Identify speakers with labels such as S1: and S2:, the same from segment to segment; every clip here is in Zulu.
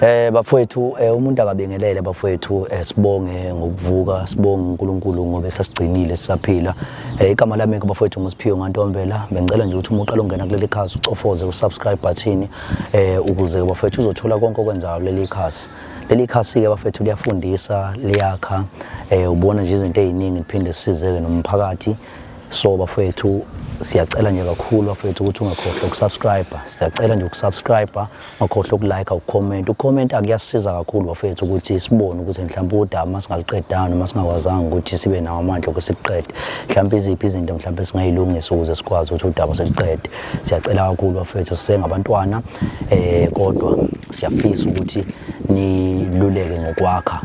S1: Bafowethu, umuntu akabingelele bafowethu, sibonge ngokuvuka, sibonge uNkulunkulu ngoba esasigcinile sisaphila. Igama lami ke bafowethu nguSiphiwe Ngantombela. Bengicela nje ukuthi uma uqala ungena kuleli khasi ucofoze usubscribe button ukuze bafowethu uzothola konke okwenzakayo kuleli khasi. Leli khasi ke bafowethu liyafundisa, liyakha, ubona nje izinto eziningi, liphinde sisizeke nomphakathi. So bafowethu, siyacela nje kakhulu bafowethu ukuthi ungakhohlwa ukusubscribe. Siyacela nje ukusubscribe, ungakhohlwa ukulike, ukucomment. Ukucomment kuyasisiza kakhulu bafowethu ukuthi sibone ukuthi mhlawumbe udaba masingaluqedanga noma singakwazanga ukuthi sibe nawo amandla ukuthi siqede. Mhlawumbe iziphi izinto mhlawumbe singayilungisa ukuze sikwazi ukuthi udaba seliqede. Siyacela kakhulu bafowethu, sisengabantwana kodwa siyafisa ukuthi niluleke ngokwakha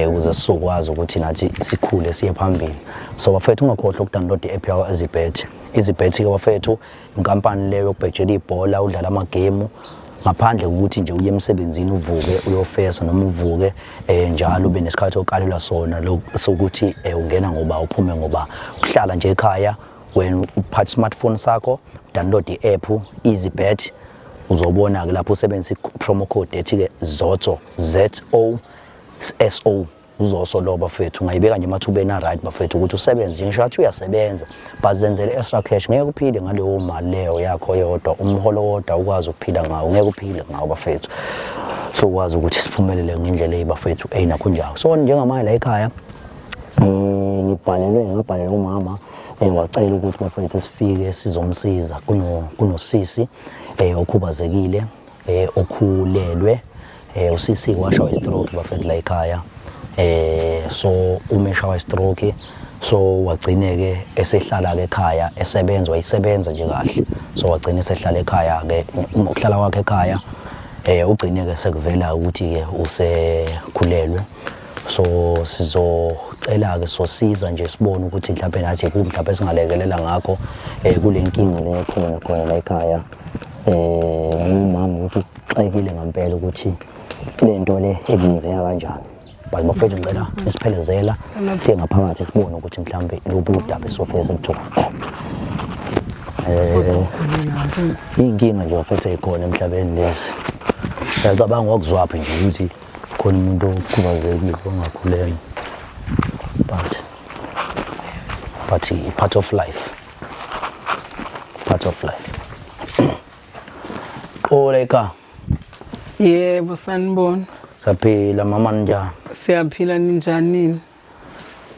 S1: ukuze sizokwazi ukuthi nathi sikhule siye phambili. So bafethu, ungakhohlwa ukudownload i-app yakwa EasyBet. EasyBet ke bafethu inkampani leyo yokubhejela ibhola, udlala amagemu ngaphandle kokuthi nje uye emsebenzini, uvuke uyofesa noma uvuke njalo ube nesikhathi okalelwa sona sokuthi ungena ngoba uphume ngoba. Uhlala nje ekhaya wena, uphatha smartphone sakho, download i-app EasyBet, uzobona ke lapho usebenzisa i-promo code ethi ke ZOTSO, ZOSO, uZoso lo bafethu. Ungayibeka nje emathubeni a-right bafethu ukuthi usebenze, ngisho ngathi uyasebenza but zenzele extra cash. Ngeke uphile ngaleyo mali leyo yakho yodwa, umholo wodwa ukwazi ukuphila ngawo, ngeke uphile ngawo bafethu. So ukwazi ukuthi siphumelele ngendlela bafethu eyinakho njalo. So njengamanje la ekhaya ngibhalelwe, ngabhalela umama, wacela ukuthi bafethu sifike sizomsiza. Kunosisi okhubazekile, okhulelwe. Usisi washawa istroke bafethu la ekhaya. So uma eshawa istroke, so wagcine ke esehlala ke ekhaya esebenza, wayisebenza nje kahle. So wagcina esehlala ekhaya ke. Ukuhlala kwakhe ekhaya, ugcine ke sekuvela ukuthi ke usekhulelwe. So sizocela ke sosiza nje sibone ukuthi mhlawumbe nathi kuphi mhlawumbe singalekelela ngakho kule nkinga le ekhona khona la ekhaya. Umama ukuthi uxakekile ngempela ukuthi le nto le ekungenzeka kanjani. But bafethu, ngicela nisiphelezela siye ngaphakathi sibone ukuthi mhlawumbe lobu udaba esizofike sikuthola. Iy'nkinga nje bafethu ey'khona emhlabeni lezi. Uyacabanga wakuzwaphi nje ukuthi khona umuntu okhubazekile ongakhulelwa? But part of life, part of life. Qoleka.
S2: Yebo, sanibona.
S1: Siyaphila mama, ninjani?
S2: Siyaphila, ninjani?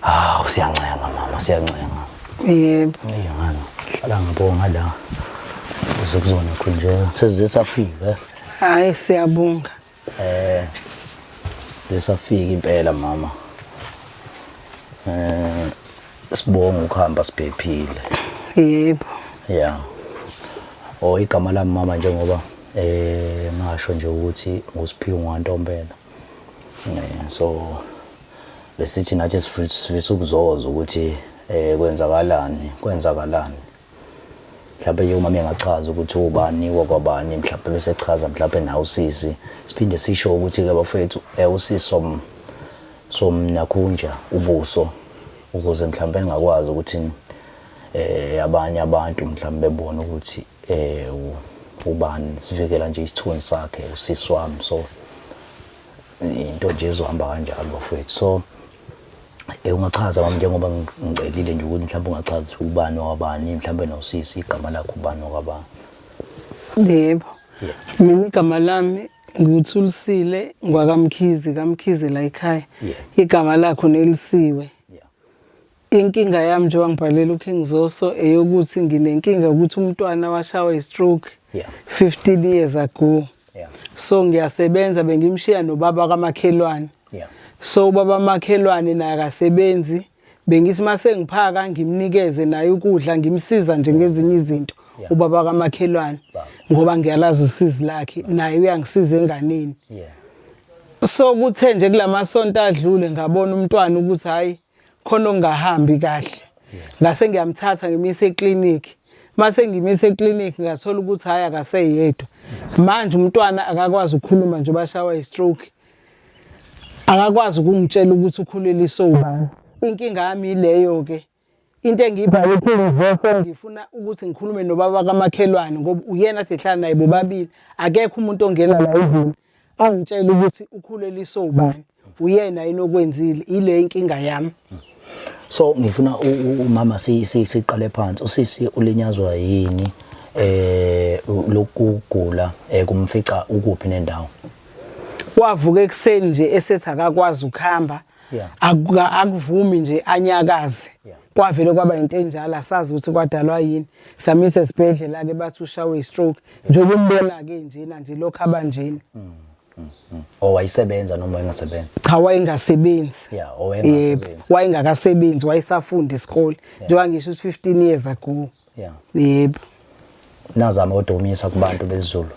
S1: Hawu, siyancenga mama, siyancenga.
S2: Yebo.
S1: Eyi ngani, hlala ngabo ngala uze kuzona khonje sesize safika.
S2: Hayi, siyabonga.
S1: Lesafika impela mama. Sibonga ukuhamba siphephile.
S2: Yebo.
S1: Yeah. Oh, igama lami mama, njengoba ngasho nje ukuthi nguSiphiwe Ngantombela. So besithi nathi sifisa ukuzoza ukuthi kwenzakalani, kwenzakalani. Mhlawumbe nje umama engachaza ukuthi ubani wakwabani, mhlawumbe bese chaza mhlawumbe nawe usisi. Siphinde sisho ukuthi ke bafethu, usisi somnakhunja ubuso ukuze mhlawumbe ngingakwazi ukuthi abanye abantu mhlawumbe bebone ukuthi ubani, sivikela nje isithunzi sakhe usisi wami. So into nje ezohamba kanjalo bafethu. So ungachaza mama, njengoba ngicelile nje ukuthi mhlawumbe ungachaza ubani wabani, mhlawumbe nosisi igama lakho ubani wakwabani.
S2: Yebo. Mina igama lami nguThulisile ngwakaMkhize, kaMkhize la ekhaya. Igama lakho Nelisiwe. Inkinga yami njengoba ngibhalela uKing Zoso eyokuthi nginenkinga ukuthi umntwana washawa istroke 15 years ago. So ngiyasebenza, bengimshiya nobaba kamakhelwane. So ubaba makhelwane naye akasebenzi. Bengithi mase ngiphaka ngimnikeze naye ukudla, ngimsiza nje ngezinye izinto ubaba kamakhelwane ngoba ngiyalazi usizi lakhe, naye uyangisiza enganeni. So kuthe nje kulamasonto adlule ngabona umntwana ukuthi hayi, khona okungahambi kahle. Ngase ngiyamthatha ngimise eclinic. Mase ngimise eclinic ngathola ukuthi hayi, akaseyedwa. Manje umntwana akakwazi ukukhuluma nje, bashawa istroke. Akakwazi ukungitshela ukuthi ukhuleliswe ubani. Inkinga yami ileyo ke. Into engiyibhale King, ngifuna ukuthi ngikhulume nobaba kamakhelwane ngoba uyena ade ehlala naye bobabili. Akekho umuntu ongena la endlini. Angitshele ukuthi ukhuleliswe ubani. Uyena yini okwenzile ile inkinga yami.
S1: So ngifuna umama siqale phansi. Usisi ulinyazwa yini lokugula kumfica ukuphi nendawo?
S2: Wavuka ekuseni nje esethi akakwazi ukuhamba. Akuvumi nje anyakaze. Kwavele kwaba into enjalo asazi ukuthi kwadalwa yini. Samisa esibhedlela ke bathi ushawe i-stroke. Njengoba umbona ke njena nje lokho abanjena.
S1: Owayesebenza noma wayengasebenzi?
S2: Cha, wayengasebenzi.
S1: Yeah, owayengasebenzi.
S2: Wayengakasebenzi, wayesafunda isikole. Njengoba ngisho ukuthi 15 years ago. Yebo.
S1: Nazama kodwa ukumyisa kubantu besiZulu.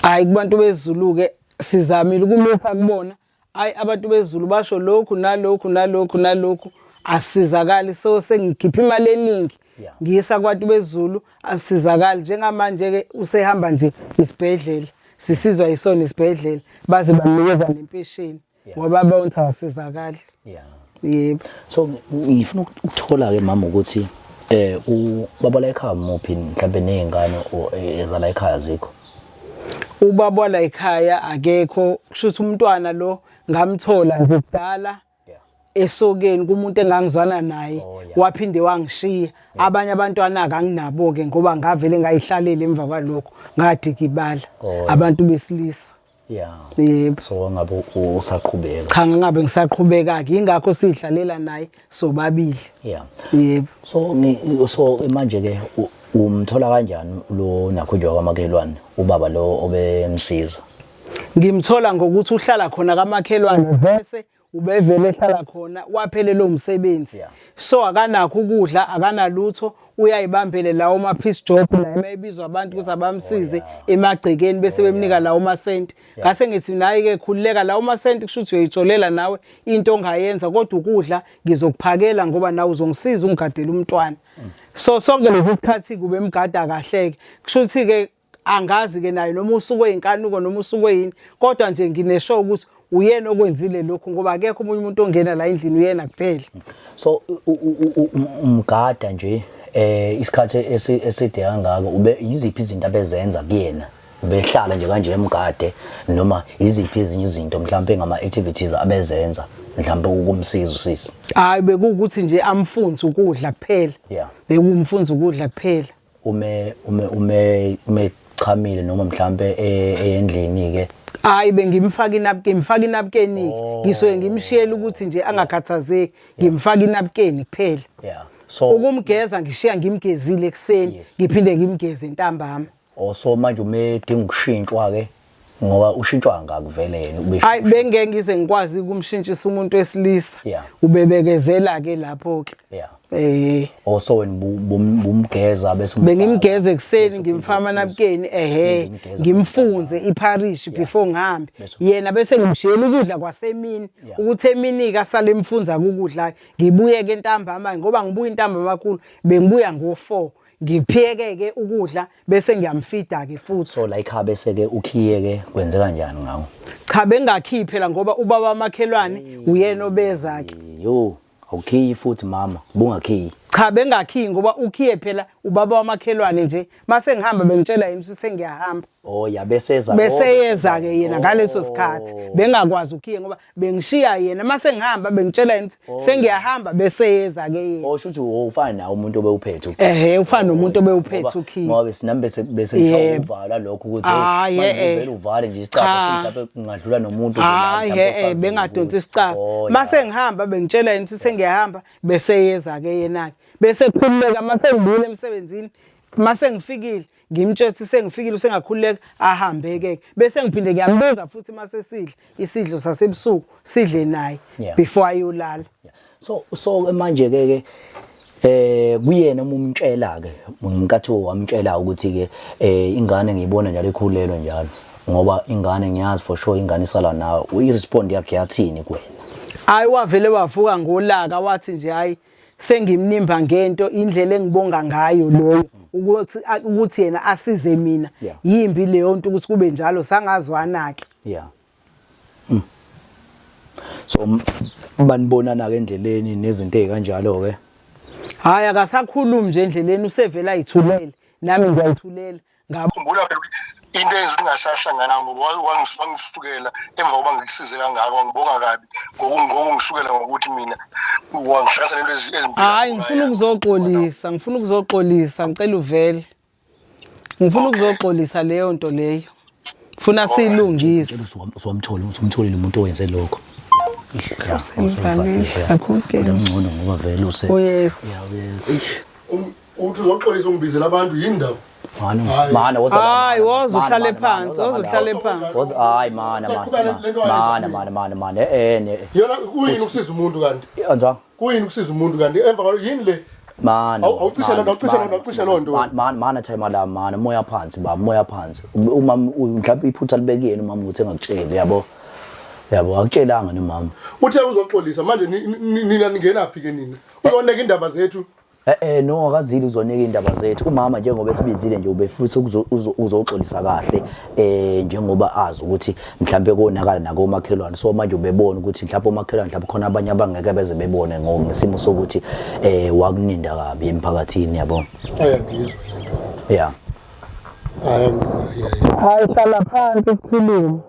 S2: Hayi, kubantu besiZulu ke sizamile ukumupha kubona. Hayi, abantu besiZulu basho lokhu nalokhu nalokhu nalokhu, asizakali. So sengikhipha imali eningi ngiyisa kubantu besiZulu, asizakali. Njengamanje ke usehamba nje isibhedlela, sisizwa yisona isibhedlela, baze bamnikeza nempesheni ngoba bonke awasizakali. Yebo.
S1: So ngifuna ukuthola ke mama ukuthi ubaba la ekhaya muphi, mhlawumbe nezingane ezala ekhaya zikho?
S2: Ubaba la ekhaya akekho, kusho ukuthi umntwana lo ngamthola nje kudala esokeni kumuntu engangizwana naye, waphinde wangishiya. Abanye abantwana akanginabo ke ngoba ngavele ngayihlalela emva kwalokho, ngadikibala abantu besilisa. Yebo.
S1: So ngabe usaqhubeka?
S2: Cha, ngingabe ngisaqhubeka ke, ingakho sihlalela naye sobabili. Yebo.
S1: So manje ke umthola kanjani lo nakho nje kwamakhelwane, ubaba lo obemsiza?
S2: Ngimthola ngokuthi uhlala khona kamakhelwane, vese ubevele ehlala khona, waphelelwa umsebenzi. So akanakho ukudla, akanalutho, uyayibambele lawo ma piece job la mayibizwa abantu ukuthi abamsize emagcekeni, bese bemnika lawo masenti. Ngase ngithi naye ke khululeka, lawo masenti kusho ukuthi uyoyitholela nawe into ongayenza, kodwa ukudla ngizokuphakela ngoba nawe uzongisiza ungigadele umntwana. So sonke lesi sikhathi kube emgada kahle ke, kusho ukuthi ke angazi ke naye noma usuke eyinkanuko noma usuke yini, kodwa nje nginesho ukuthi uyena okwenzile lokhu ngoba akekho omunye umuntu ongena la endlini, uyena kuphela.
S1: So umgada nje isikhathi eside kangaka, ube yiziphi izinto abezenza kuyena? Ubehlala nje kanje emgade, noma iziphi ezinye izinto mhlawumbe ngama activities abezenza mhlawumbe ukumsiza usisi?
S2: Hayi, bekuwukuthi nje amfunze ukudla kuphela. Bekumfunza ukudla kuphela.
S1: Ume ume ume ume chamile noma mhlambe endlini ke?
S2: Hayi, bengimfaka inapkin, ngimfaka inapkin, ngisuke ngimshiyela ukuthi nje angakhathazeki, ngimfaka inapkin kuphela.
S1: So
S2: ukumgeza ngishiya ngimgezile ekuseni, ngiphinde ngimgeze ntambama.
S1: Oh, so manje umedinga ukushintshwa ke, ngoba ushintshwa ngakuvele yena ube
S2: Hayi, bengeke ngize ngikwazi ukumshintshisa umuntu wesilisa. Ubebekezela ke lapho ke.
S1: Oh, so wena bumgeza bese
S2: Bengimgeza ekuseni, ngimfaka amanapukeni, ehe, ngimfunze ipharishi before ngihambe. Yena bese ngimshiyela ukudla kwasemini, ukuthi emini ke asale emfunza ukudla, ngibuye ke ntambama, ngoba ngibuya intambama kakhulu, bengibuya ngo4, ngipheke ke ukudla bese ngiyamfida ke futhi.
S1: So la ekhaya bese ke ukhiye ke, kwenzeka kanjani ngawo?
S2: Cha, bengakhiyi phela ngoba ubaba wamakhelwane uyena obeza ke.
S1: Yo, awukhiyi futhi mama, bungakhiyi?
S2: Cha, bengakhiyi ngoba ukhiye phela ubaba wamakhelwane nje. Mase ngihamba bengitshela yena ukuthi sengiyahamba.
S1: Oh ya, beseza.
S2: Beseyeza ke yena ngaleso sikhathi. Bengakwazi ukhiye ngoba bengishiya yena, mase ngihamba bengitshela yena ukuthi sengiyahamba, beseyeza ke yena.
S1: Oh, shuthi ufana nawe umuntu obewuphethe.
S2: Ehhe, ufana nomuntu obewuphethe ukhiye.
S1: Ngoba besinami bese bese ngishaya uvala lokho ukuthi
S2: manje
S1: uvele uvale nje isicabha, mhlawumbe kungadlula nomuntu.
S2: Hayi, eh bengadonsi isicabha. Mase ngihamba bengitshela yena ukuthi sengiyahamba, beseyeza ke yena ke. Bese khululeka mase ngibuyile emsebenzini, mase ngifikile ngimtshela ukuthi sengifikile, usengakhululeka ahambe ke, bese ngiphinde ngiyambuza futhi mase sidla isidlo sasebusuku, sidle naye before ayolala.
S1: So manje ke ke kuyena uma umtshela ke ngenkathi wamtshela ukuthi ke ingane ngiyibona njalo ikhulelwe njalo, ngoba ingane ngiyazi for sure ingane isala nawe, i-respond yakhe yathini kuwena?
S2: Hayi, wavele wavuka ngolaka, wathi nje hayi, sengimnimba ngento, indlela engibonga ngayo loyo ukuthi yena asize mina, yimbi leyo nto ukuthi kube njalo, sangazwana ke.
S1: So banibonana ke endleleni nezinto ezikanjalo ke?
S2: Hayi, akasakhulumi nje endleleni, usevela ayithulele, nami ngiyayithulela.
S3: Ngakhumbula phela ukuthi Into eyenza ukuthi ngingasahlangana ngoba wangisukela emva kokuba ngikusize kangaka, wangibonga kabi ngokungisukela ngokuthi mina wangihlanganisa nento ezimbi.
S2: Hayi, ngifuna ukuzoxolisa, ngifuna ukuzoxolisa, ngicela uvele. Ngifuna ukuzoxolisa leyo nto leyo. Funa siyilungise.
S1: Usuwamthola, usumtholile umuntu owenze lokho.
S2: Kodwa
S1: ngcono ngoba vele use.
S2: Uyesa.
S1: Yeah, uyesa.
S4: Uthi uzoxolisa ungibizela abantu yini ndaba?
S1: Mana, mana, woza.
S2: Hayi, woza uhlale phansi, woza uhlale phansi.
S1: Woza, hayi mana, mana. Mana, mana, mana, mana. Eh, eh.
S4: Yona kuyini ukusiza umuntu kanti?
S1: Anjani?
S4: Kuyini ukusiza umuntu kanti? Emva kwalo yini le?
S1: Mana.
S4: Awucishe lento, awucishe lento, awucishe lonto.
S1: Mana, mana time la mana, moya phansi ba, moya phansi. Uma mhlawumbe iphutha libekuyena umama ukuthi engakutsheli, yabo. Yabo, akutshelanga nomama.
S4: Uthe uzoxolisa manje nina ningenaphi ke nina? Uzoneka indaba zethu.
S1: Eh eh no akazili uzoneka indaba zethu. Umama njengoba esibizile nje ubefisa uzoxolisa kahle eh njengoba azi ukuthi mhlambe konakala nakomakhelwane. So manje ubebona ukuthi mhlawumbe omakhelwane mhlawumbe khona abanye abangeke beze bebone ngesimo sokuthi eh wakuninda kabi emphakathini yabo.
S4: Ayangizwa.
S1: Yeah.
S2: Hayi hlala phansi sikhulume.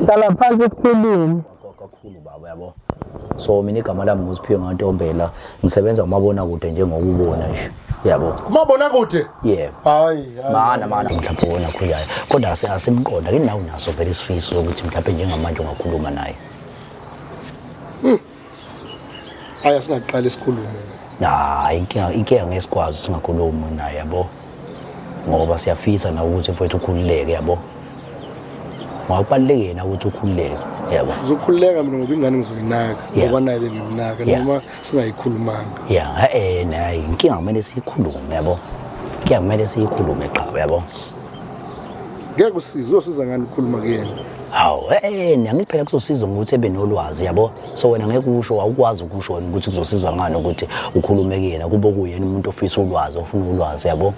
S2: Hlala phansi sikhulume.
S1: Kakhulu baba yabo. So mina igama lami nguSiphiwe Ngantombela ngisebenza kumabona kude njengokubona nje yabo.
S4: Kumabona kude?
S1: Yeah.
S4: Hayi.
S1: Mana mana mhlawumbe wona khulayo. Kodwa asimqonda ke nawe unaso vele isifiso sokuthi mhlawumbe njengamanje ungakhuluma naye.
S4: Hayi asingaqali sikhulume.
S1: Hayi inkinga inkinga ngeke sikwazi singakhulumi naye yabo. Ngoba siyafisa na ukuthi mfowethu ukhululeke yabo. Ngoba kubalulekile na ukuthi ukhululeke yabo.
S4: Ngizokhululeka mina ngoba ingane ngizoyinaka ngoba naye bengimnaka noma singayikhulumanga.
S1: Yeah, eh nayi inkinga kumele siyikhulume yabo. Inkinga kumele siyikhulume qha yabo.
S4: Ngeke usize uzosiza ngani ukukhuluma kuyena?
S1: Hawu, eh angithi phela kuzosiza ngokuthi ebe nolwazi yabo. So wena ngeke usho awukwazi ukusho wena ukuthi kuzosiza ngani ukuthi ukhulume kuyena kube kuyena umuntu ofisa ulwazi ofuna ulwazi yabo.